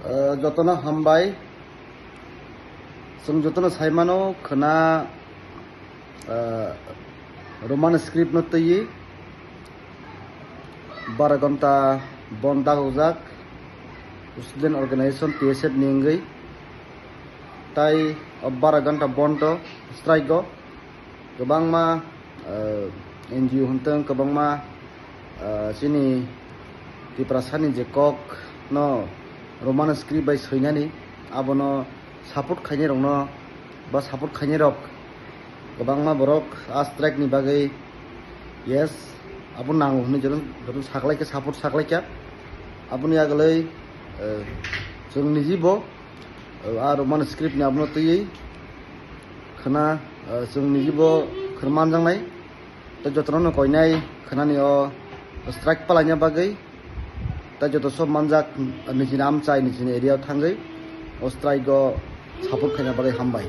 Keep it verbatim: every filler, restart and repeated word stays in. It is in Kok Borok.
Uh, jotono hambai. Chwng jotono saimano khwna, uh, Roman script no twiwi bara ghonta bon dagokjak student organization T S F ni wngwi. Tai o bara ghonta bon to strike o kwbangma, uh, N G O hwntwng kwbangma, uh, chini Tiprasani je kok no Roman script bai swinani abono support khainai rokno ba support khainai rok kwbangma borok a strike ni bagwi yes abo nango hwnwi joto, joto saklaikha, support saklaikha. Aboni agwlwi, uh, chwng nijibo, uh, a Roman script ni abono twiwi khwna, uh, chwng nijibo khwna manjaknai. Tei jotono no koinai khwnani o strike palaina bagwi. Tei joto sob manjak nijini amchai nijini area o thangwi o strike o support khaina bagwi hambai.